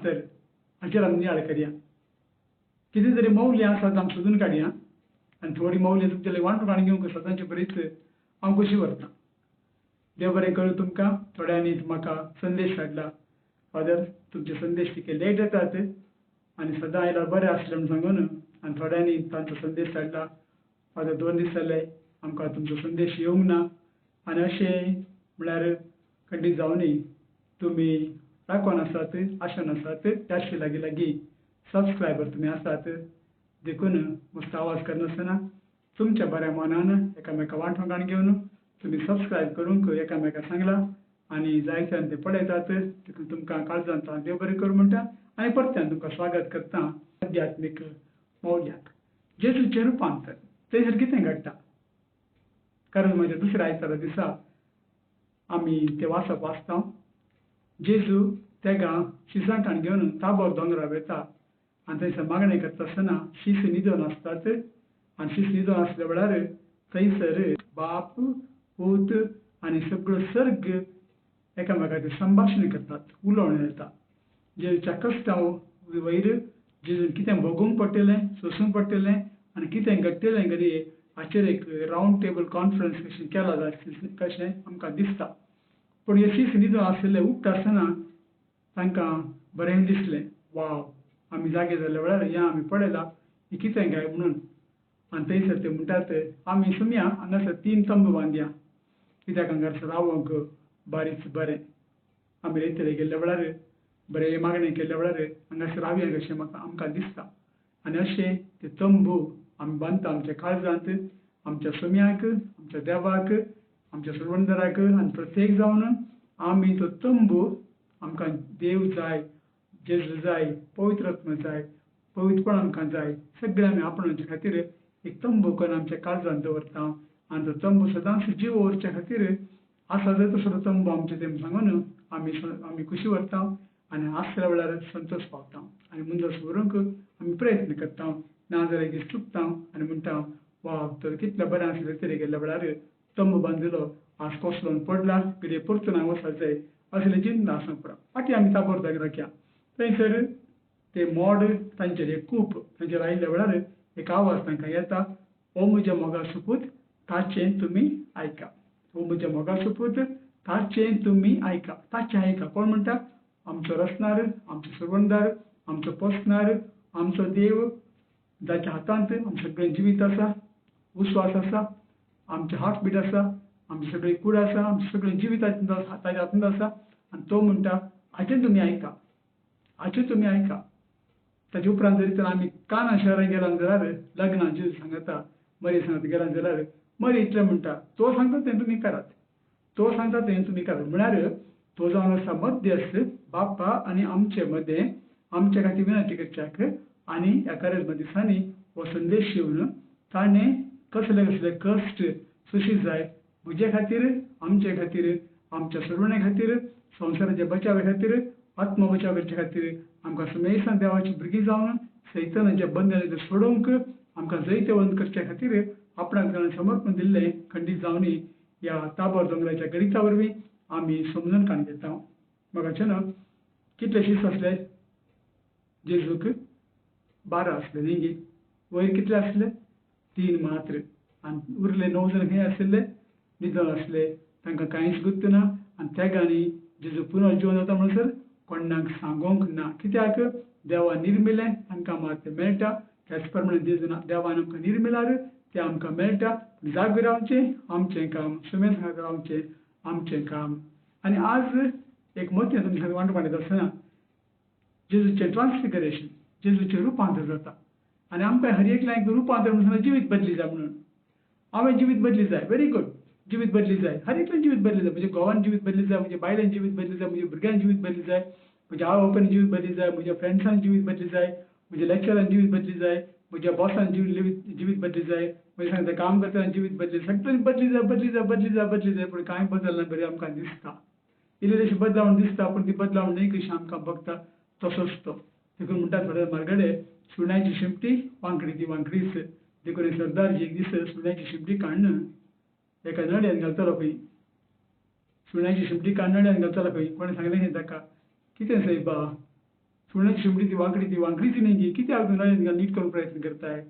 रुपांतर हाचेर आमी नियाळ करया. कितें तरी मौल्यां आसात आमी सोदून काडया आनी थोडीं मौल्यां तुमचे लागीं वांटून काडून घेवंक सदांचे बरीच हांव खोशी व्हरतां. देव बरें करूं तुमकां. थोड्यांनी म्हाका संदेश धाडला, फादर तुमचे संदेश तितके लेट येतात आनी सदां आयल्यार बरें आसलें म्हूण सांगून. आनी थोड्यांनी तांचो संदेश धाडला, फादर 2 दीस जाले आमकां तुमचो संदेश येवंक ना. आनी अशें म्हळ्यार खंडीत जावनय तुमी राखोन आसात, आशेन आसात, 400 लागीं लागीं सबस्क्रायबर तुमी आसात. देखून मस्त आवाज करनासतना तुमच्या बऱ्या मनान एकामेका वांटून काण घेवन तुमी सबस्क्रायब करूंक एकामेका सांगला आनी जायत्यान ते पळयतात. देखून तुमकां काळजांत हांव देव बरें करूं म्हणटा आनी परत्यान तुमकां स्वागत करता आध्यात्मीक मौल्याक. जेजूचें रुपांतर थंयसर कितें घडटा, कारण म्हज्या दुसऱ्या आयतारा दिसा आमी ते वाचप वाचता. जेजू तेगा शिसांकान घेवन ताबोर दोंगरार वता आनी थंयसर मागणें करता आसतना शीस न्हिदोन आसतात आनी शीस न्हिदोन आसल्या वेळार थंयसर बाप पूत आनी सगळो सर्ग एकामेकाचें संभाशण करतात, उलोवणें जाता. जेजूच्या कश्टां वयर जेजून कितें भोगूंक पडटलें, सोंसूंक पडटलें आनी कितें घडटलें घडये हाचेर एक रावंड टेबल कॉन्फरन्स कशें केला जाय कशें आमकां दिसता. पूण हे शीस न्हिदोन आशिल्ले उठ्ठा आसतना तांकां बरें दिसलें, वाव आमी जागे जाल्ल्या वेळार हें आमी पळयलां हें कितें काय म्हणून. आनी थंयसर ते म्हणटात आमी सुमया हांगासर 3 तंबू बांदया, कित्याक हांगासर रावंक बारीच बरें. आमी रेतले गेल्ल्या वेळार बरें मागणें केल्ल्या वेळार हांगासर रावया कशें म्हाका आमकां दिसता. आनी अशें ते तंबू आमी बांदता आमच्या काळजांत, आमच्या सुम्याक, आमच्या देवाक, आमच्या सरवंदराक आनी प्रत्येक जावन आमी तो तंबू आमकां देव जाय, जेजू जाय, पवित्र आत्मा जाय, पवित्रपण आमकां जाय, सगळें आमी आपणावचे खातीर एक तंबू करून आमच्या काळजांत दवरता. आनी तो तंबू सदांच जीव दवरच्या खातीर आसा जाय तसो तंबू आमचे तें सांगून आमी आमी खुशी व्हरता आनी आसल्या वेळार संतोश पावता आनी मुंदस व्हरूंक आमी प्रयत्न करता. नाजाल्यार एक दीस चुकता आनी म्हणटा वा तर कितलें बरें आसलें तरी गेल्ल्या वेळार तंबू बांदिलो, आज कोसलोन पडला, घडये परतून हांगा वचपाक जाय असलें चिंतन आसूंक पुरो. फाटीं आमी ताबोर राखया थंयसर ते मोड तांचेर एक कूप तांचेर आयिल्ल्या वेळार एक आवाज तांकां येता, ओ म्हज्या मोगा सुपूत ताचें तुमी आयका, ओ म्हज्या मोगा सुपूत ताचें तुमी आयका. ताचें आयका कोण म्हणटा? आमचो रचणार, आमचो सरवणदार, आमचो पोसणार, आमचो देव, जाच्या हातांत आमचें सगळें जिवीत आसा, उस्वास आसा, आमचें हार्टबीट आसा, आमची सगळी कूड आसा, आमचें सगळें जिवीत ताच्या हातांत आसा. आनी तो म्हणटा हाचें तुमी आयका, हाचें तुमी आयका. ताचे उपरांत जरी तर आमी काना शहरांत गेला जाल्यार लग्नाक जेजू सांगता, मरी सांगता गेला जाल्यार मरी इतलें म्हणटा, तो सांगता तें तुमी करात, तो सांगता तें तुमी करात. म्हळ्यार तो जावन आसा मध्यस्थ बापा आनी आमचे मदें, आमच्या खातीर विनंती करच्याक. आनी ह्या कारेज्मा दिसांनी हो संदेश येवन ताणें कसले कसले कश्ट सोशी जाय म्हजे खातीर, आमचे खातीर, आमच्या सोडवणे खातीर, संवसाराच्या बचावे खातीर, आत्मबचाव करचे खातीर, आमकां सुमेसान देवाची भुरगीं जावन सैतानाच्या बंधनाचेर सोडोवंक आमकां जैतवंत करचे खातीर आपणाक ताणें समर्पण दिल्लें खंडीत जावनी ह्या ताबोर दोंगराच्या गणिता वरवीं आमी समजून काण घेता. म्हाका ना कितले शीस आसले जेजूक? 12 आसले न्ही गे? वयर कितले आसले? 3 मात्र. आनी उरले 9 जाण खंय आशिल्ले? निदोन आसले, तांकां कांयच गुत्त ना. आनी तेगांनी जेजू पुनर्जिवन जाता म्हणसर कोणाक सांगोंक ना, कित्याक देवान निर्मिलें तांकां मात मेळटा. त्याच प्रमाणे जेजून देवान आमकां निर्मिल्यार तें आमकां मेळटा. जागो रावचें आमचें काम, सुमेस रावचें आमचें काम. आनी आज एक मतीं तुमच्या वांटो काडीत आसतना जेजूचें ट्रान्सफिगरेशन, जेजूचें रुपांतर जाता आनी आमकां हर एकल्याक रुपांतर म्हणून जिवीत बदली जाय म्हणून. हांवें जिवीत बदली जाय, व्हेरी गुड, जिवीत बदली जाय, हर एकल्यान जिवीत बदली जाय. म्हज्या घोवान जिवीत बदली जाय, म्हज्या बायलेन जिवीत बदली जाय, म्हज्या भुरग्यान जिवीत बदली जाय, म्हज्या आवय बापायन जिवीत बदली जाय, म्हज्या फ्रेंड्सान जिवीत बदली जाय, म्हज्या लेक्चरान जिवीत बदली जाय, म्हज्या बॉसान जिवीत बदली जाय, म्हज्या सांगता काम करतना जिवीत बदली, सगळ्यांनी बदली जाय, बदली जाय, बदली जाय, बदली जाय. पूण कांय बदलना बरें आमकां दिसता. इल्ली तशी बदलावण दिसता, पूण ती बदलावण न्हय कशी आमकां बघता तसोच तो. देखून म्हणटा थोडे मार्गडे सुण्याची शिमटी वांकडी ती वांकडीच. देखून सरदार एक दीस सुण्याची शिमटी काडून एका नड्यान घालतालो खंय, सुण्याची शिमटी काडून नड्यान घालतालो खंय. कोणें सांगलें खंय ताका, कितें सायबा सुण्याची शेंपडी ती वांकडी, ती वांकडीच न्ही गी, कित्याक तूं राणी नीट करूंक प्रयत्न करताय?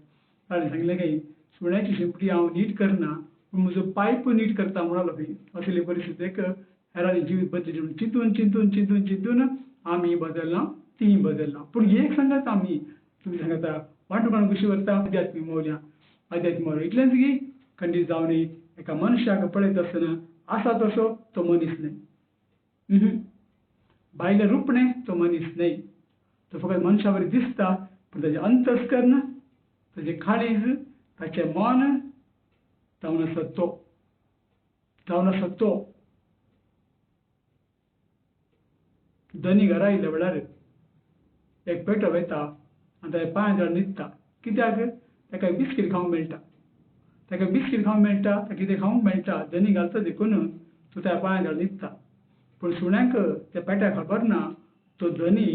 ताणें सांगलें काय सुण्याची शेंपडी हांव नीट करना, पूण म्हजो पायप नीट करता म्हणालो खंय. असले परिस्थितीक हेरांनी जिवीत बदलचें म्हणून चिंतून चिंतून चिंतून चिंतून आमी बदलना, तीं बदलना. पूण एक सांगात आमी तुमी सांगता वांटूक कशी व्हरता अध्यात्मीक मौल्यां, अध्यात्मीक मौल्यां इतलेंच की खंडीत जावन एका मनशाक पळयत आसतना आसा तसो तो मनीस न्हय, भायलें रुपणें तो मनीस न्हय, तो फकत मनशा बरी दिसता, पूण ताजें अंतस्कर्ण, ताजें काळीज, ताचें मन जावन आसा तो, जावन आसा तो. धनी घरा आयिल्ल्या वेळार एक पेटो वयता आनी ताच्या पांयां तळा न्हिदता. कित्याक? ताका बिस्कीट खावंक मेळटा, ताका बिस्कीट खावंक मेळटा, ताका कितें खावंक मेळटा, धनी घालता देखून तो त्या पांयां तळा न्हिदता. पूण सुण्याक त्या पेट्याक खबर ना तो धनी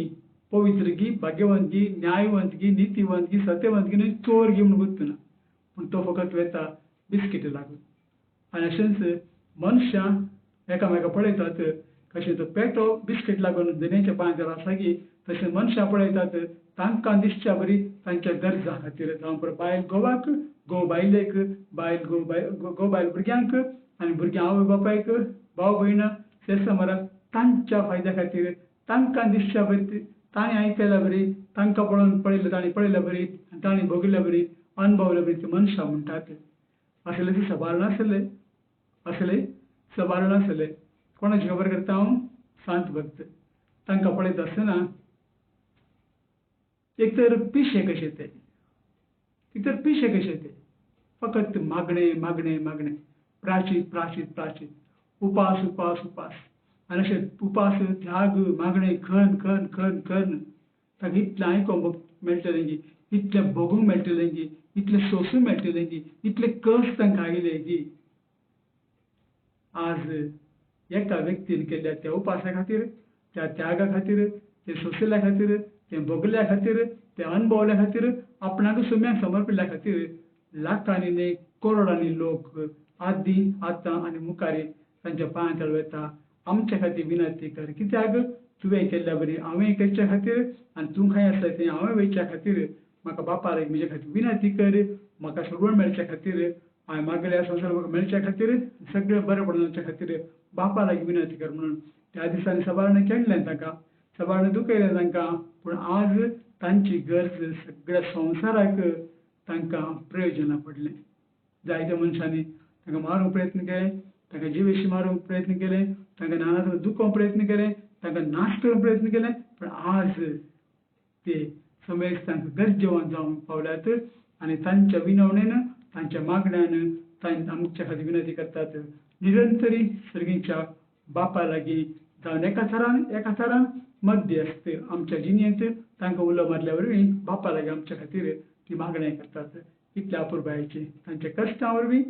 पवित्र गी, भाग्यवंत गी, न्यायवंत गी, नितीवंत गी, सत्यवंत गी न्हय, चोर गी म्हूण गुत्तना, पूण तो फकत वता बिस्किटी लागून. आनी अशेंच मनशां एकामेका पळयतात कशें तो पेटो बिस्कीट लागून धनयाच्या पांयां तळा आसा की, तशें मनशां पळयतात तांकां दिसच्या बरी तांच्या गरजां खातीर, जावं बरें बायल घोवाक, घोव बायलेक, बायल घोव बायल भुरग्यांक, आनी भुरग्यां आवय बापायक, भाव भयणां, शेजसमाराक तांच्या फायद्या खातीर तांकां दिसच्या बरी, तांणी आयकल्या बरी, तांकां पळोवन पळयलें, तांणी पळयल्या बरी आनी तांणी भोगिल्ल्या बरी, अणभवल्या बरी ते मनशां म्हणटात. असले ते सबार नासले, असले सबार नासले. कोणाची खबर करता हांव? सांत भक्त. तांकां पळयत आसतना एक तर पिशे कशे ते, एक तर पिशे कशे ते, फकत मागणे मागणे मागणे, प्राचीत प्राचीत प्राचीत, उपास उपास उपास, आनी अशें उपास त्याग मागणे खन खन खन खन ताका इतलें आयकोंक मेळटलें की, इतलें भोगूंक मेळटलें की, इतलें सोसूंक मेळटलें की, इतलें कस तांकां आयलें की आज एका व्यक्तीन केल्ल्या त्या उपासा खातीर, त्या त्यागा खातीर, ते सोंशिल्ल्या खातीर, ते भोगल्या खातीर, ते अणभवल्या खातीर, आपणाक सुम्याक समर्पिल्ल्या खातीर लाखांनी न्हय करोडांनी लोक आदीं आतां आनी मुखारी तांच्या पांयां तळ वता आमच्या खातीर विनंती कर. कित्याक? तुवें केल्ल्या बरी हांवें करच्या खातीर आनी तूं खंय आसता तें हांवें वयच्या खातीर म्हाका बापार म्हज्या खातीर विनंती कर, म्हाका सोडवण मेळच्या खातीर, हांवें मागल्या संवसार म्हाका मेळच्या खातीर, सगळें बरें पडून वचच्या खातीर बापा लागीं विनंती कर म्हणून. त्या दिसांनी सबारान केळ्ळें तांकां, सबारान दुखयलें तांकां, पूण आज तांची गरज सगळ्या संवसाराक तांकां प्रयोजना पडलें. जायत्या मनशांनी तांकां मारूंक प्रयत्न केले, तांकां जिवेशी मारूंक प्रयत्न केले, तांकां नाना दुखोवंक प्रयत्न केले, तांकां नाश करूंक प्रयत्न केले, पूण आज ते समेस्तांक गरजेवान जावंक पावल्यात आनी तांच्या विनवणेन, तांच्या मागण्यान आमच्या खातीर विनंती करतात. निरंतरी सर्गीच्या बापा लागीं जावन एका थरान एका थरान मध्यस्थ आमच्या जिणेंत तांकां उलो मारल्या वरवीं बापा लागीं आमच्या खातीर ती मागण्या करतात. इतल्या अपुरबायेची तांच्या कश्टां वरवीं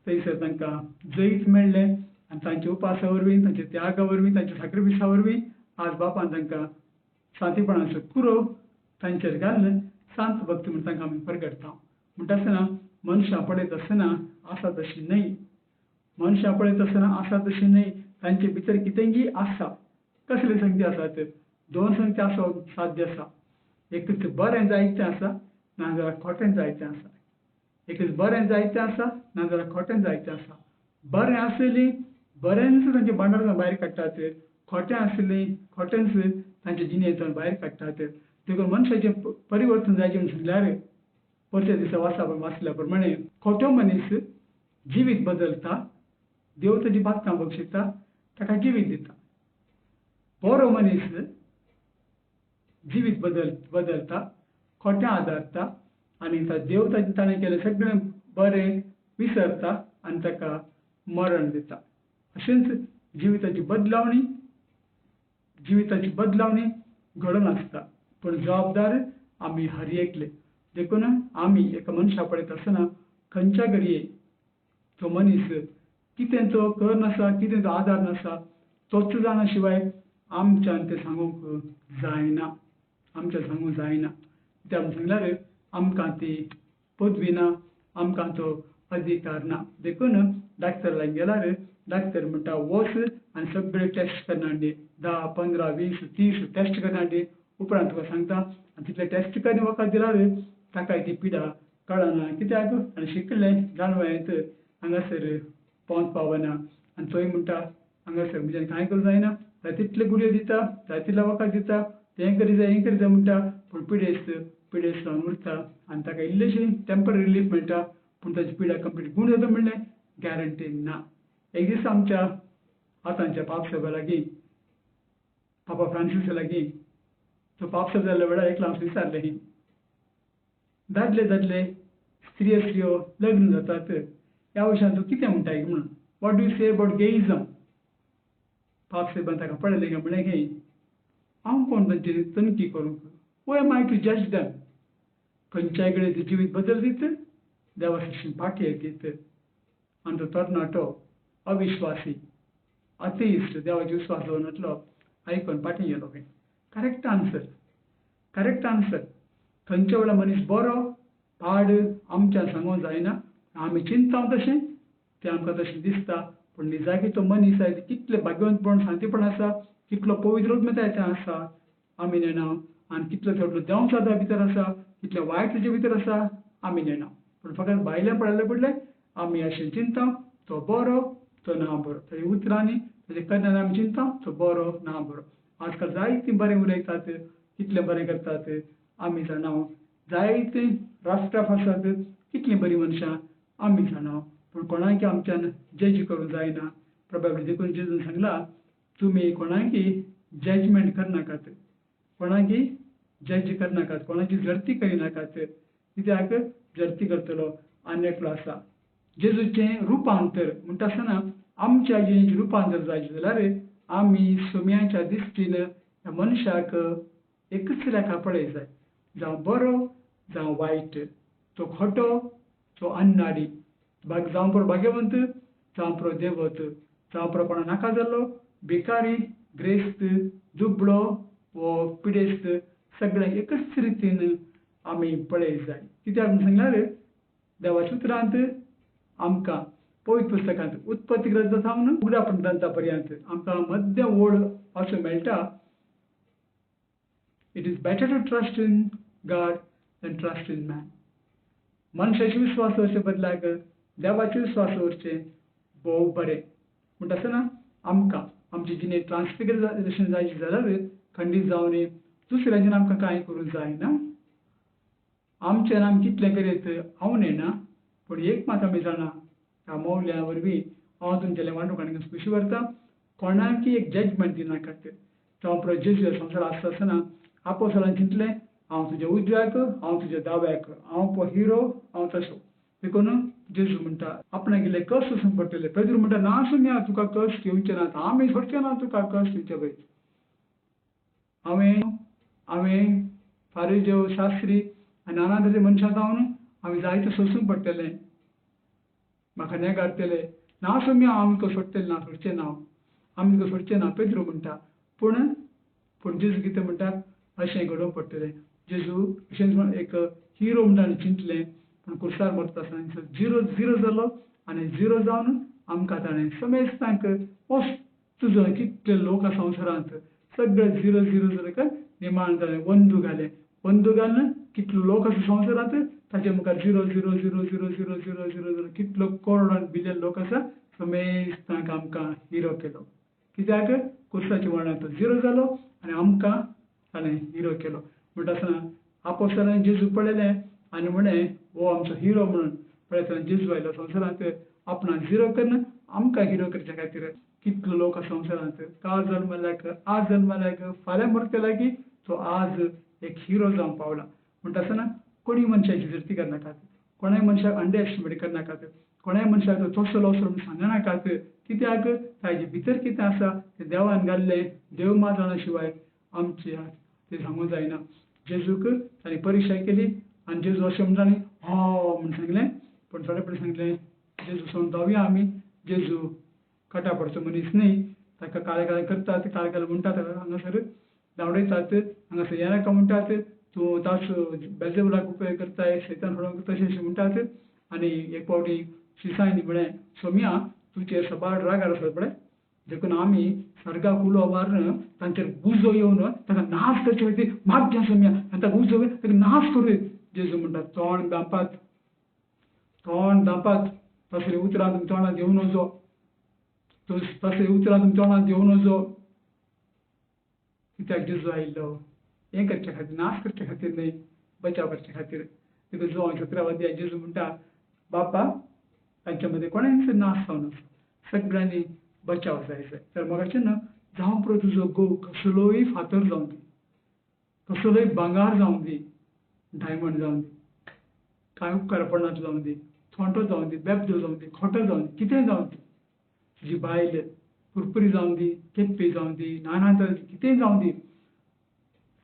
थंयसर तांकां जैत मेळ्ळें आनी तांच्या उपासा वरवीं, तांच्या त्यागा वरवीं, तांच्या साक्रिफिसा वरवीं आज बापान तांकां सांतीपणाचो कुरो तांचेर घालून सांत भक्ती म्हूण तांकां आमी परगटता. म्हणटा आसतना मनशां पळयत आसतना आसा तशी न्हय, मनशां पळयत आसतना आसा तशी न्हय, तांचे भितर कितेंगी आसा. कसले संगती आसात? दोन संगती आसा साध्य आसा. एकच बरें जायतें आसा, नाजाल्यार खोटें जायतें आसा. एकच बरें जायतें आसा, नाजाल्यार खोटें जायतें आसा. बरें आसलें बरेंच तांचे भांडारान भायर काडटात, खोटें आसलें खोटेंच तांचे जिणेंतल्यान भायर काडटात. देखून मनशाचें परिवर्तन जायचें म्हूण सांगल्यार परत्या दिसा वाचा वाचल्या प्रमाणे खोटो मनीस जिवीत बदलता, देव ताजी बातकां बक्षिता, ताका जिवीत दिता. बरो मनीस जिवीत बदलता, खोटें आदारता आनी देव ताणें केलें सगळें बरें विसरता आनी ताका मरण दिता. अशेंच जिविताची बदलावणी, जिविताची बदलावणी घडोवन आसता, पूण जबाबदार आमी हर एकले. देखून आमी एका मनशा पळयत आसतना खंयच्या घडये तो मनीस कितें तो कर नासा, कितें तो आदार नासा, तोच जाणा शिवाय आमच्यान तें सांगूंक जायना, आमच्यान सांगूंक जायना. कित्याक सांगल्यार आमकां ती पदवी ना, आमकां तो अधिकार ना. देखून डाक्टर लागीं गेल्यार डाक्टर म्हणटा वच आनी सगळे टेस्ट करना हाडली, 10, 15, 20, 30 टेस्ट करना हाडली, उपरांत तुका सांगता. आनी तितले टॅस्ट करून वखद दिल्यार ताका ती पिडा कळना कित्याक आनी शिकलें जाणवायेंत हांगासर पोंत पावना. आनी तोय म्हणटा हांगासर म्हज्यान कांय करूं जायना, जाय तितले गुळयो दिता, जाय तितले वखद दिता, तें करी जाय हें करी जाय म्हणटा, पूण पिडेस्त पिडेस्त जावन उरता. आनी ताका इल्लेशी टेंपररी रिलीफ मेळटा, पूण ताची पिडा कंप्लीट गूण जाता म्हणलें गॅरंटी ना. एक दीस आमच्या आतांच्या पापसाहेबा लागीं, पापा फ्रांसीसा लागीं, तो पापसाहेब जाल्ल्या वेळार एकलो हांव विचारलें, दादले दादले स्त्रियो स्त्रियो लग्न जातात ह्या विशयान तूं कितें म्हणटाय म्हणून, what do you say about gayism? पापसाहेबान ताका पळयलें काय म्हणलें की हांव कोण तांची तनकी करूंक, who am I to जज दॅम? खंयच्याय कडेन ते जिवीत बदल दीत, देवा सरशीं फाटी येतीत. आनी तो तरणाटो अविश्वासी अतिइश्ट देवाचो विश्वास दवरनातलो आयकून फाटीं गेलो खंय. Correct answer, correct answer. खंयच्या वेळार मनीस बरो पाड आमच्यान सांगूंक जायना, आमी चिंतता तशें तें आमकां तशें दिसता, पूण निजाकी तो मनीस आयज कितले भाग्यवंतपण शांतीपण आसा, कितलो पवित्र तें आसा आमी नेणा, आनी कितलो चडलो देंव सादा भितर आसा, कितले वायट तुजे भितर आसा आमी नेणा. पूण फकत भायल्यान पळयले पडले आमी अशें चिंता तो बरो तो ना बरो, ताच्या उतरांनी ताच्या करण्यान आमी चिंता तो बरो ना बरो. आजकाल जायतीं बरें उलयतात, कितलें बरें करतात आमी जाणा, जायतीं राष्ट्रां आसात कितलीं बरीं मनशां आमी जाणा, पूण कोणाकी आमच्यान जज करूंक जायना. प्रोबेबली देखून जेजून सांगला तुमी कोणाकी जजमेंट करनाकात, कोणाकी जज करनाकात, कोणाची जर्ती करिनाकात, कित्याक जर्ती करतलो आनी एकलो आसा. जेजूचें रुपांतर म्हणटा आसतना आमच्या जिणेचें रुपांतर जायचें जाल्यार आमी सोम्याच्या दिश्टीन ह्या मनशाक एकच लेखा पळय जाय, जावं बरो जावं वायट, तो खोटो तो अन्नाडी, जावं पुरो भाग्यवंत जावं पुरो देवत, जावं पुरो कोणा नाका जाल्लो भिकारी ग्रेस्त दुबळो वो पिडेस्त, सगळें एकच रितीन आमी पळय जाय. कित्याक म्हूण सांगल्यार देवाच्या उतरांत आमकां पवित्र पुस्तकांत उत्पत्ती ग्रंथ सावन उगडापण ग्रंथा पर्यंत आमकां मध्य ओळ वाचूंक मेळटा, it is better to trust in God than trust in man. मनशाचे विस्वास दवरचे बदलाक देवाचे विस्वास दवरचें भोव बरें. म्हणटा आसतना आमकां आमचे जिणेंत ट्रान्सफिगरेशन जायचें जाल्यार खंडीत जावन दुसऱ्याच्यान आमकां कांय करूंक जायना, आमच्यान आमी कितलें करीत हांव नेणा, पूण एक मात आमी जाणा ह्या मौल्या वरवीं हांव तुमच्या वांटूक खुशी व्हरता, कोणाकी एक जजमेंट दिनाकात. जावं पुरो जेजू संवसार आसता आसतना आपोसलान चिंतलें हांव तुज्या उजव्याक हांव तुज्या दाव्याक, हांव पो हिरो हांव तसो. देखून जेजू म्हणटा आपणाक इल्लें कश्ट सोसूंक पडटलें. पेद्रू म्हणटा ना सोम्या तुका कश्ट येवचें ना, आमी सोडचे ना तुका कश्ट येवचे पळय. हांवें हांवें फारीजेव शास्त्री आनी नाना तरेचे मनशां जावन हांवें जायतें सोसूंक पडटलें, म्हाका नेगारतले, ना सोम्या हांव तुका सोडटलें ना, सोडचें ना, आमी तुका सोडचें ना, पेद्रू म्हणटा. पूण पूण जेजू कितें म्हणटा अशें घडोवंक पडटलें. जेजू अशेंच एक हिरो म्हणटा आनी चिंतलें, पूण कुर्सार मरता आसतना झिरो झिरो जालो आनी झिरो जावन आमकां ताणें समेस्तांक मस्त जण कितले लोक आसा संवसारांत सगळे झिरो झिरो जाले निमाण ताणें वंदू घालें, वंदू घालून कितलो लोक आसा संवसारांत ताचे मुखार zero zero zero zero zero zero zero zero कितलो करोड आनी बिलियन लोक आसा समेस्तांक आमकां हिरो केलो. कित्याक कुर्साच्या मरणान तो झिरो जालो आनी आमकां ताणें हिरो केलो. म्हणटा आसतना आपोस्तालांनी जेजू पळयलें आनी म्हणलें हो आमचो हिरो म्हणून. पळयतना जेजू आयलो संवसारांत आपणाक झिरो करून आमकां हिरो करच्या खातीर. कितलो लोक आसा संवसारांत काल जल्मल्याक आज जल्मल्याक फाल्यां मरतल्याक तो आज एक हिरो जावंक पावला. म्हणटा आसतना कोणी मनशाची जर्ती करनाकात, कोणाय मनशाक अंडर एस्टिमेट करनाकात, कोणाय मनशाक तसलो असो म्हणून सांगनाकात, कित्याक ताजे भितर कितें आसा तें देवान घाल्लें, देव मात जाणा शिवाय आमचे तें सांगूंक जायना. जेजूक ताणें परिक्षा केली आनी जेजू अशें म्हणटा न्ही हो म्हूण सांगलें, पूण थोडे पयलीं सांगलें जेजू सोडून जावया आमी, जेजू कटा पडचो मनीस न्ही, ताका काळे काळे करतात, काळे काळे म्हणटात, ताका हांगासर धांवडयतात, हांगासर येनाका म्हणटात, तूं तास बेलजेबुलाक उपयोग करताय, शैतान सोडूंक तशें अशें म्हणटात. आनी एक फावटी शिसांनी म्हळें सोम्या तुजेर सबार रागार आसा पळय, देखून आमी सर्गाक उलो मारून तांचेर उजो येवन ताका नाश करचे खातीर मागचें सोम्या आनी ताका उजो येवन ताका नाश करूं. जेजू म्हणटा तोंड दांपात, तोंड दांपात, तसलीं उतरां तुमी तोंडांत येवन वचो, तसलीं उतरां तुमी तोंडांत येवन वचो. कित्याक जेजू आयिल्लो हें करचे खातीर, नाश करचे खातीर न्हय, बचाव करचे खातीर. देखून जुवांव 17 अध्याय जेजू म्हणटा बापा तांच्या मदें कोणायच नाश जावन आसा, सगळ्यांनी बचाव जाय जाय. तर म्हाका ना जावं पुरो तुजो घोव कसलोय फातर जावं दी, कसलोय भांगार जावं दी, डायमंड जावं दी, कांय उपकार पडना जावं दी, थोंटो जावं दी, बेबदो जावं दी, खोटो जावं दी, कितेंय जावं दी, तुजी बायल पुरपुरी जावं दी, केप्पी जावं दी, नाना तरेची कितेंय जावं दी,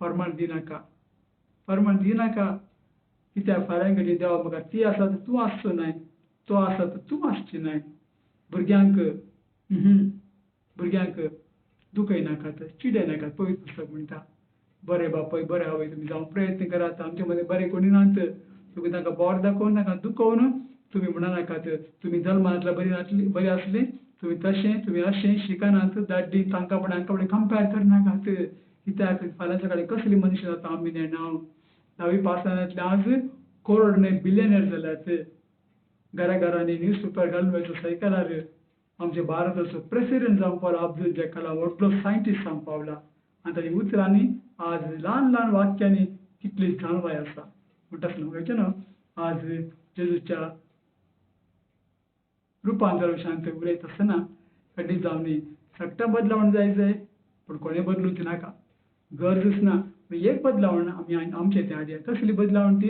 फर्माण दिनाका, फर्माण दिनाका. कित्याक फाल्यां घडये देवा म्हाका ती आसा तर तूं आसचो नाय, तो आसा तर तूं आसची नाय. भुरग्यांक भुरग्यांक दुखयनाकात, चिडयनाकात. पवित्र पुस्तक म्हणटा बरें बापय बरें आवय तुमी जावं प्रयत्न करात, आमचे मदें बरें कोणी नात, तुमी तांकां बोर दाखोवन तांकां दुखोवन तुमी म्हणा नाकात तुमी जल्मांतल्या बरी नासली, बरी आसली, तुमी तशें तुमी अशें शिकनात, दाड्डी तांकां पण हांकां पण कंपेर करनाकात. कित्याक फाल्यां सकाळीं कसली मनशां जाता आमी नेणा. धावी पास जाल्यार आज करोड न्हय बिलियनर जाल्यात. घरा घरांनी न्यूज पेपर घालून वयचो सायकलार आमच्या भारताचो प्रेसिडेंट जावंक पावला अब्दुल कलाम, व्हडलो सायंटिस्ट जावंक पावला. आनी ताच्या उतरांनी आज ल्हान ल्हान वाक्यांनी कितली जाणवाय आसा म्हणटा आसतना म्हाका न्हू आज जेजूच्या रुपांतर विशयांत उलयता आसतना खंडीत जावन सगळें बदलावण जाय जाय, पूण कोणें बदलूंक नाका, गरजच ना. एक बदलावण आमी आमचे तें हाडया. कसली बदलावण ती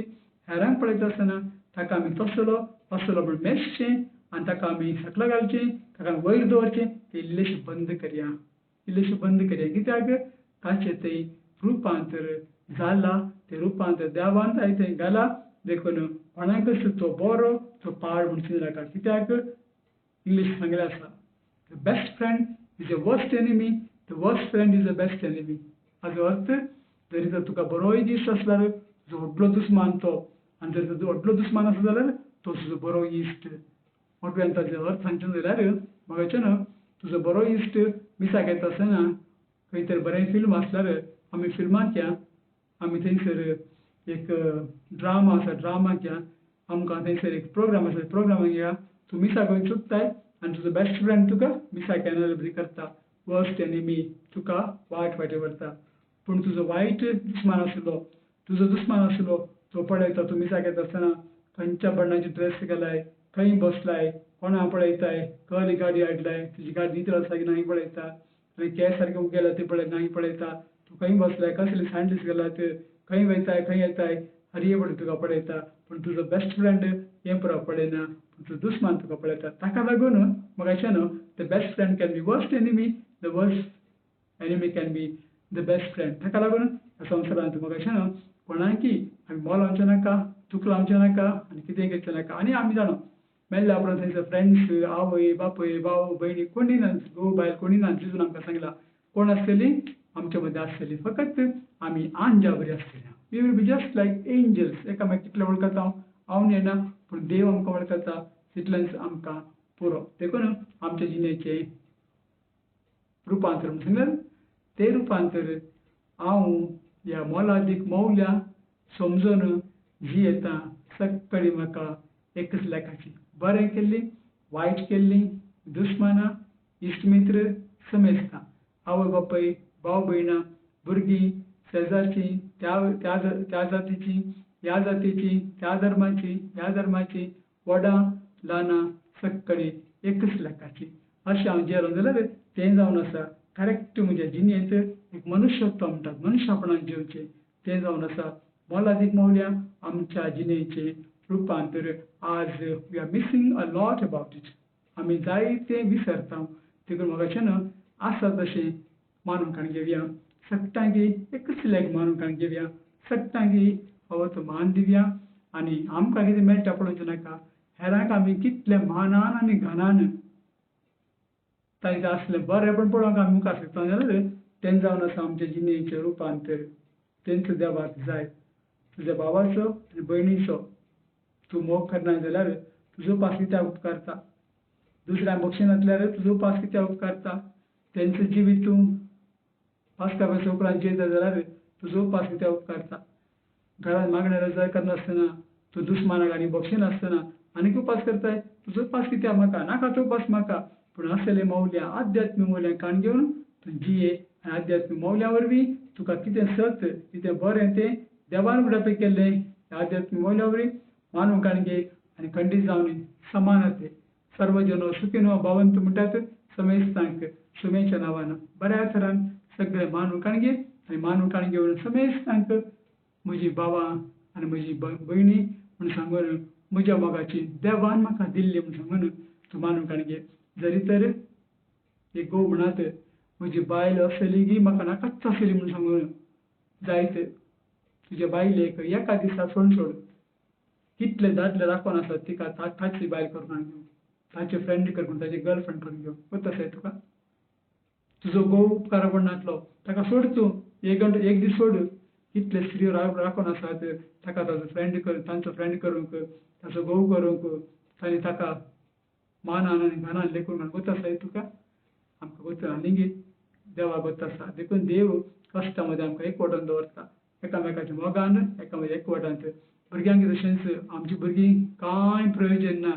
हेरांक पळयता आसतना ताका आमी तसलो असलो म्हण मेजचें आनी ताका आमी सकला घालचें, ताका आमी वयर दवरचें, तें इल्लेशें बंद करया, इल्लेशें बंद करया. कित्याक ताचें तें रुपांतर जालां, तें रुपांतर देवान जाय तें घालां. देखून कोणाकच तो बरो तो पाड म्हूण चिंतू नाका. कित्याक इंग्लीश सांगलें आसा, the best friend is a worst enemy, the worst friend is a best enemy. हाजो अर्थ जरी तर तुका बरोय दीस आसल्यार तुजो व्हडलो दुस्मान तो, आनी जर तुजो व्हडलो दुस्मान आसलो जाल्यार तो तुजो बरो इश्ट. मोटव्यान ताजो अर्थ सांगचें जाल्यार म्हाका न्हू तुजो बरो इश्ट मिसाक येता आसतना खंय तर बरें फिल्म आसल्यार आमी फिल्मांत या, आमी थंयसर एक ड्रामा आसा ड्रामाक या, आमकां थंयसर एक प्रोग्राम आसा प्रोग्रामाक या, तूं मिसाक वयर चुकताय आनी तुजो बेस्ट फ्रेंड तुका मिसाक येना बरी करता, वर्स्ट एनिमी तुका वायट वाटे व्हरता. पूण तुजो वायट दुस्मान आसलो, तुजो दुस्मान आसलो तो पळयता तूं मिसाक येता आसतना खंयच्या बण्णाची ड्रेस घालाय, खंय बसलाय, कोणा पळयताय, कहली गाडी हाडलाय, तुजी गाडी नितळ आसा की नाही पळयता, आनी केंस सारके उगेला ते पळय नाही पळयता, तूं खंय बसलाय, कसले सँडल्स घालात, खंय वयताय खंय येताय, हरये पळय तुका पळयता. पूण तुजो बेस्ट फ्रेंड हें पुरो पळयना, पूण तुजो दुस्मान तुका पळयता. ताका लागून म्हाका अशें न्हू the best friend can be worst enemy, the worst enemy can be the best friend. ताका लागून ह्या संवसारांत म्हाका अशें न्हू कोणाकी आमी मोल आमचें नाका, दुखलां आमचें नाका आनी कितेंय करचें नाका. आनी आमी जाणा मेल्ल्या उपरांत थंयसर फ्रेंड्स, आवय बापूय, भाव भयणी कोणी ना, घोव बायल कोणी ना. जेजून आमकां सांगलां कोण आसतली आमच्या मदें आसतली, फकत आमी आंजा बरी आसतली. We will be just like angels. एकामेक कितले वळखता हांव नेणा, पूण देव आमकां वळखता तितलेंच आमकां पुरो. देखून आमच्या जिणेचें रुपांतर सांगलें तें रुपांतर हांव ह्या मोलादीक मौल्यां समजून जियेता. सगळी म्हाका एकच लेखाची, बरें केल्ली वायट केल्ली, दुस्मानां, इश्टमित्र, समेस्तां, आवय बापूय, भाव भयणां, भुरगीं, शेजारचीं, त्या त्या त्या जातीचीं, ह्या जातीचीं, त्या धर्माचीं, ह्या धर्माचीं, व्हडां ल्हानां, सगळीं एकच लेखाची. अशें हांव जियेलो जाल्यार तें जावन आसा करेक्ट म्हज्या जिणेंत एक मनुष्यत्व म्हणटात, मनुष्यपणान जिवचें तें जावन आसा मोलादीक मौल्यां आमच्या जिणेचें रुपांतर. आज we are missing a lot about it. आमी जायतें विसरता. देखून म्हाका अशें न्हू आसा तशें मानून काण घेवया, सगटांकी एकच लेख मानून काण घेवया, सगटांकी फावो तो मान दिवया. आनी आमकां कितें मेळटा पळोवचें नाका, हेरांक आमी कितले मानान आनी घनान तांकां आसलें बरें पण पळोवंक आमी मुखार सरता जाल्यार तें जावन आसा आमच्या जिणेचें रुपांतर. तेंच देवाक जाय. तुज्या भावाचो आनी भयणीचो तूं मोग करना जाल्यार तुजो उपास कित्याक उपकारता? दुसऱ्यांक बक्षिनासल्यार तुजो उपास कित्याक उपकारता? तेंचो जिवीत तूं पास्का उपरांत जियेता जाल्यार तुजो उपास कित्याक उपकारता? घरांत मागणें रजा करनासतना तूं दुस्मानाक आनी बक्षिनासतना आनीक उपास करताय, तुजो उपास कित्याक म्हाका नाका तो उपास म्हाका. पूण असले मौल्यां आध्यात्मीक मौल्यां काण घेवन तूं जिये आनी आध्यात्मीक मौल्यां वरवीं तुका कितें सत कितें बरें तें देवान उगडापे केल्लें आध्यात्मीक मौल्यां वरवीं मानून काण घे आनी खंडीत जावन समानते सर्वजनो सुखिनो भवंतु म्हणटात समेस्तांक सुमेच्या नांवान बऱ्या थरान सगळे मानून काण घे आनी मानून काण घेवन समेस्तांक म्हजी बाबा आनी म्हजी भयणी म्हूण सांगून म्हज्या मोगाची देवान म्हाका दिल्ली म्हूण सांगून तूं मानून काण घे. जरी तर एक घोव म्हणात म्हजी बायल आसली गी म्हाका नाकाच आसली म्हूण सांगून जायत, तुज्या बायलेक एका दिसा सोड सोड कितले दादले राखून आसात तिका ताची बायल करून घेवंक, ताचे फ्रेंड करून, ताची गर्लफ्रेंड करून घेवंक. गोत आसाय तुका? तुजो घोव उपकारा पडनासलो ताका सोड तूं, एक घंटो एक दीस सोड. कितले स्त्रियो राखून आसात ताका ताचो फ्रेंड कर, तांचो फ्रेंड करूंक, ताचो घोव करूंक, तांणी ताका मानान आनी घानान लेखून गोत आसाय तुका? आमकां गोत आनीक देवा गोत आसा. देखून देव कश्टा मदें आमकां एकवटान दवरता, एकामेकाच्या मोगान एकामेकाच्या एकवटांत. भुरग्यांक तशेंच आमची भुरगीं कांय प्रयोजन ना,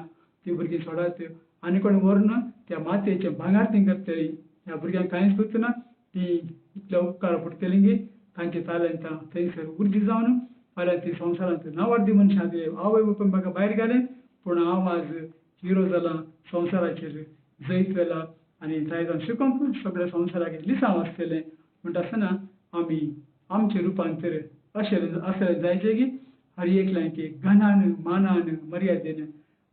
ती भुरगीं सोडात आनी कोण व्हरून त्या मातयेचें भांगर ती करतली. ह्या भुरग्यांक कांयच गोत ना, ती इतले उपकार पडटली की तांचे तालेंतां थंयसर उर्जी जावन फाल्यां ती संवसारांत नांवार्दी मनशां ते आवय बापूय म्हाका भायर घालें पूण हांव आज हिरो जाला, संवसाराचेर जैत व्हेला आनी जायत शिकोवंक सगळ्या संवसाराक लिसांव आसतलें. म्हणटा आसतना आमी आमचें रुपांतर अशें अशें जायचें की हर एकल्याक घनान मानान मर्यादेन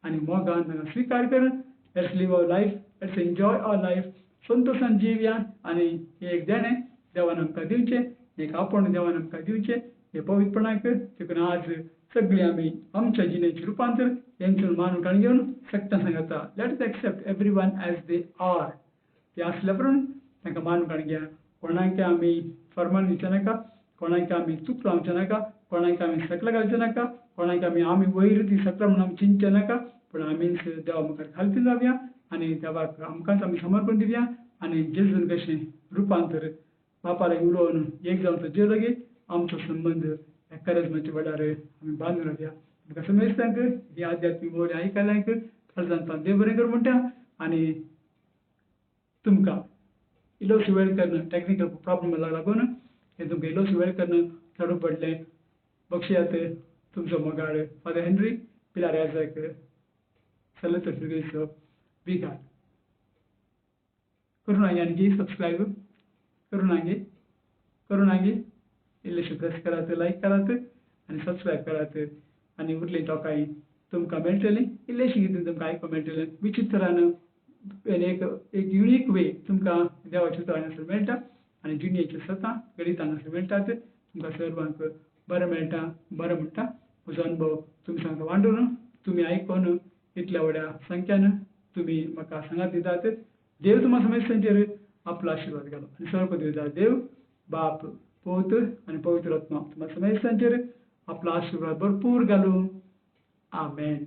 आनी मोगान स्विकार करून let's live our life, let's enjoy our life, संतोशान जिवया आनी एक देणें देवान आमकां दिवचें, एक आपोवणें देवान आमकां दिवचें हे पवित्रपणाक. देखून आज सगळीं आमी आमच्या जिणेचें रुपांतर हेंचून मानून काण घेवन सगळ्यां सांगता let us accept every one as they are. ते आसल्या प्रमाण तांकां मानून काण घेया. कोणाक आमी फर्मान दिवचें नाका, कोणाक आमी चूक लावचें नाका, कोणाक आमी सकला घालचें नाका, कोणाक आमी आमी वयर ती सकला म्हणून आमी चिंतचें नाका, पूण आमीच देवा मुखार खालती जावया आनी देवाक आमकांच आमी समर्पण दिवया आनी जेजून कशें रुपांतर बापा लागीं उलोवन एक जावन तो जेव लागीं आमचो संबंद ह्या करेजमाच्या वेळार आमी बांदून रावया. तुमकां समेस्तांक ही आध्यात्मीक बोली आयकल्यांक काळजांत देव बरें कर म्हणटा आनी तुमकां इल्लोसो वेळ करून टॅक्निकल प्रॉब्लम लागून हें तुमकां इल्लोसो वेळ करून चडूं पडलें. बक्षयात तुमचो मोगाळ फादर हेनरी पिलार याजाक सलत फिरगेचो विगार. करुणांगी आणखी सबस्क्रायब करुणांगी करुणांगी इल्लेशें प्रेस करात, लायक करात आनी सबस्क्रायब करात आनी उरली टोकाय तुमकां मेळटली, इल्लेशें कितें तुमकां आयकूंक मेळटलें विचित्रान एक एक युनीक वे तुमकां देवाचें उतर हांगासर मेळटा आनी जिणेचें सतां गणित हांगासर मेळटात. तुमकां सर्वांक बरें मेळटा, बरें म्हणटा. म्हजो अनुभव तुमी सांगता वांटून तुमी आयकून इतल्या व्हड्या संख्यान तुमी म्हाका सांगात दितात. देव तुमकां समेस्तांचेर आपलो आशिर्वाद घालो आनी सर्व दिता देव बाप पोत आनी पवित्र आत्मा तुमकां समेस्तांचेर आपलो आशिर्वाद भरपूर घालूं. आमेन.